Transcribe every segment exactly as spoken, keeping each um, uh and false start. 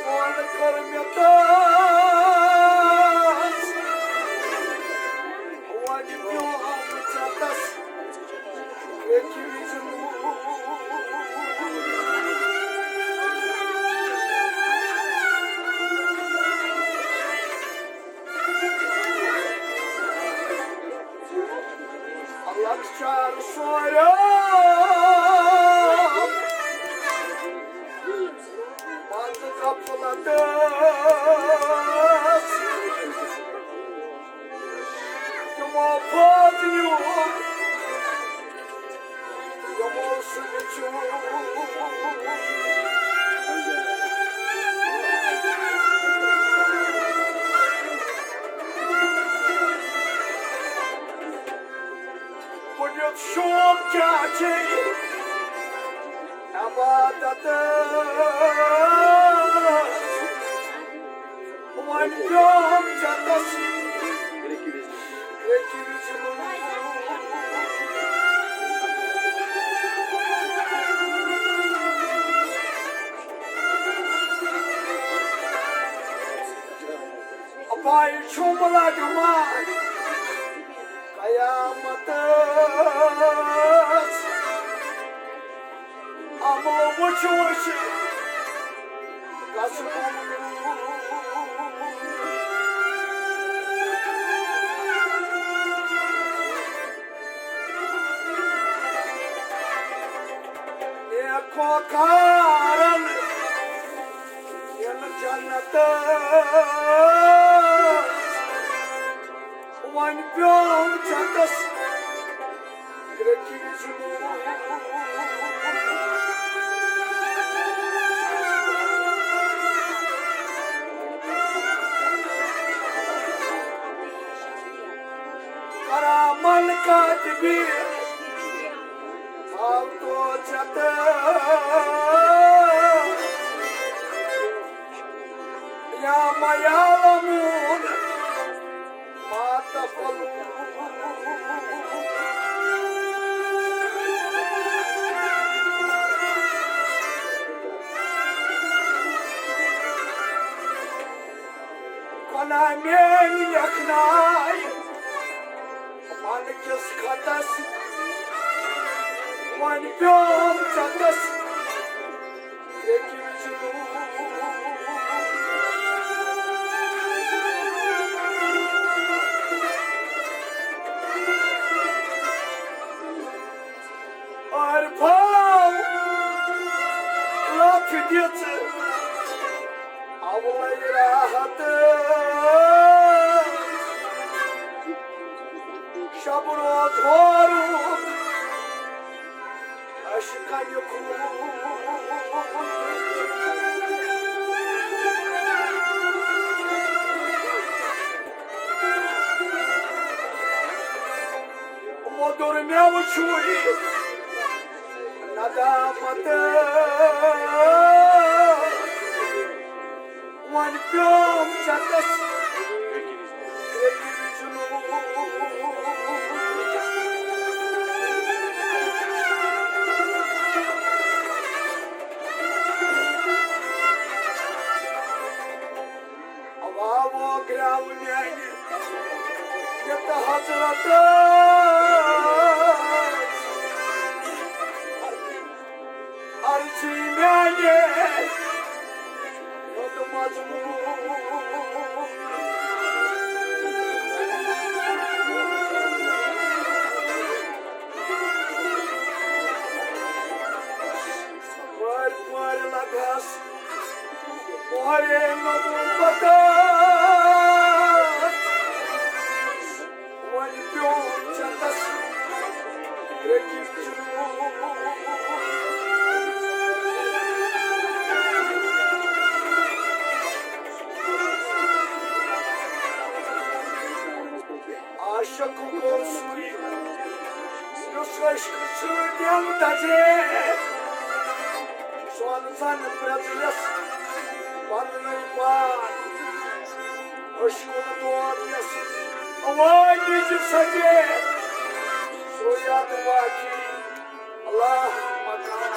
وۄنۍ کٔر مےٚ تاس، وۄنۍ پیوٚم ژےٚ تس بیٚکہِ وِزِ لوٗر۔ لۄکچار سورُے پتہٕ غفلت ٲس۔ تِمو پھٲد نیوٗ، تِمو سُہ نیوٗ۔ بہٕ دیُت شوم کیٛاہ چھے عبادت۔ وۄنۍ پیوم ژےٚ تس بیٚکہِ وِزِ لوٗر۔ پاے چھُم لگمان قیامتس۔ اَمہٕ وٕچھ وٕچھ گژھٕ بہٕ۔ نیکوکارن یِن جنتس۔ وۄنۍ پیوم ژےٚ تس گرٛیٚکہِ وِزِ لوٗر۔ کرامن کاتبی آو تو ژےٚ تس۔ یا میالمون ما تفعلون۔ گۄناہ میٲنۍ لیکھناے من کِس خطس۔ وۄنۍ پیوم ژےٚ تس عارفو لَتھ دِژ اَولَے راحت۔ شب روز ہورُن عشقن خوٗن۔ مۄدُر مٮ۪وٕ چھُے ندامت۔ وۄنۍ پیوم ژےٚ تس گرٛیٚکہِ وِزِ لوٗر۔ اوا وو گرٛاو میانہِ یتھ حضرتس۔ عرضی میانہِ ہُنٛد مضموٗن۔ وارٕ وارٕ لگس مۄہرے نبوتس۔ وۄنۍ پیوٚو ژےٚ تس گرٛیٚکہِ وِزِ لوٗر۔ عاشق گوٚو سُے، یُس عشقہٕ سۭتۍ دِل دَزے۔ سۄن زَن پرٛزنَس پَننُے پان، عشقُن دود یَس وٲتِج سَجے۔ سُے اَتھ باقی اللہ مکان۔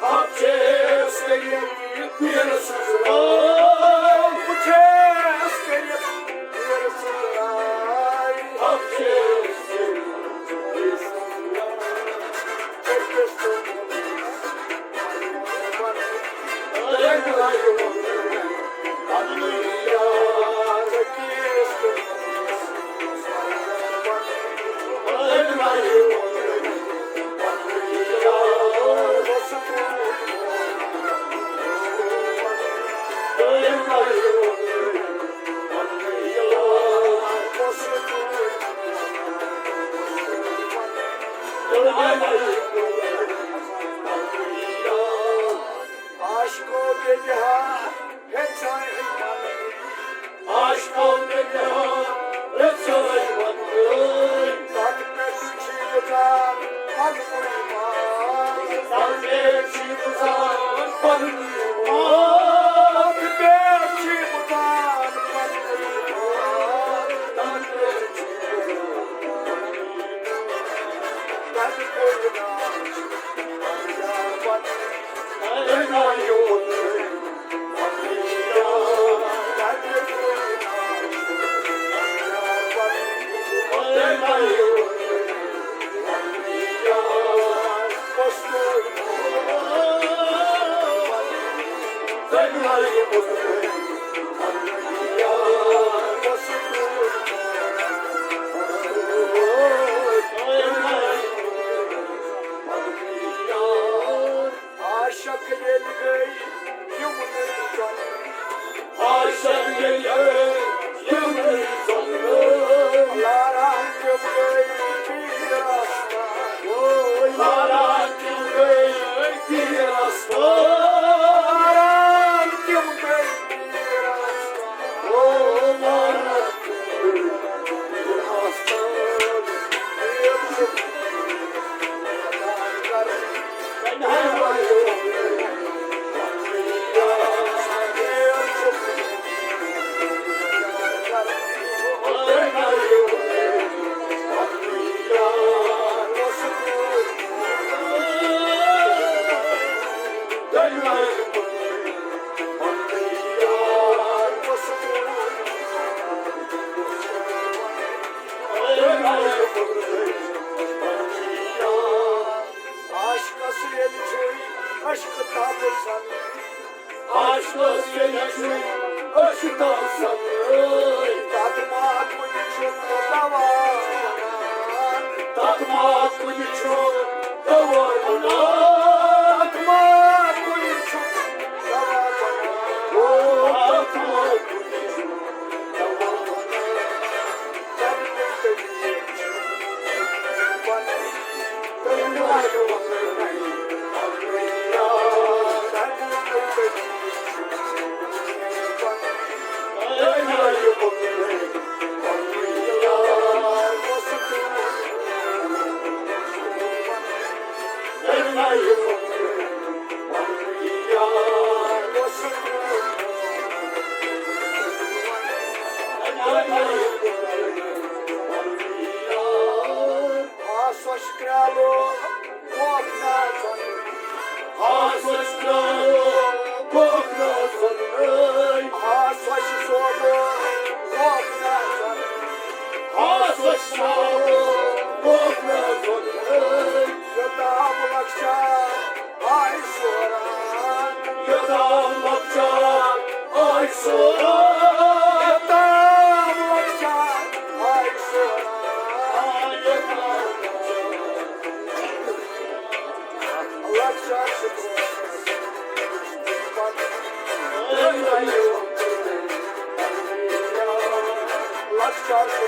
حق چھیس کٔرِتھ پیٖرٕ سٕنٛز راے۔ حق چھیس کٔرِتھ پیٖرٕ سٕنٛز راے۔ حق چھیس کٔرِتھ پیٖرٕ سٕنٛز راے۔ عاشقو بے بہار ہے چاہے عاشقو بے بہار ہے چاہے تَتھ پٮ۪ٹھ چھِ گُزار پَنُن ایمان۔ تَتھ پٮ۪ٹھ چھِ گُزار پَنُن ایمان۔ تَتھ پٮ۪ٹھ چھِ گُزار پَنُن ایمان۔ تَتھ پٮ۪ٹھ چھِ گُزار پَنُن ایمان۔ تَتھ پٮ۪ٹھ چھِ گُزار پَنُن عاشق ییٚلہِ گٔے یِمنٕے زۄنٛگن۔ عاشق ییٚلہِ گٔے یِمنٕے زۄنٛگن۔ لاران تِم گٔے پیٖر آستان۔ لاران تِم گٔے پیٖر آستان۔ لاران تِم گٔے پیٖر آستان۔ لاران تِم گٔے پیٖر آستان۔ پیٖر چھِ عاشقس ییٚلہِ چھُے عشق تاب سَن۔ عاشقس ییٚلہِ چھُے عشق تاب سَن۔ تَتھ ما کُنہِ چھُ دوا وَنان۔ تَتھ ما کُنہِ چھُ دوا وَنان۔ تَتھ ما کُنہِ چھُ دوا وَنان۔ او، تَتھ ما کُنہِ چھُ دوا وَنان۔ آسوش کرالو کوک نازن۔ آسوش کرالو کوک نازن۔ آسوش سوبو کوک نازن۔ آسوش سوبو کوک نازن۔ یوتام لۄکچار آے سوران۔ یوتام لۄکچار آے سوران۔ یوتام لۄکچار آے سوران۔ یوتام لۄکچار۔ لۄکچار چھُ لۄکچار چھُ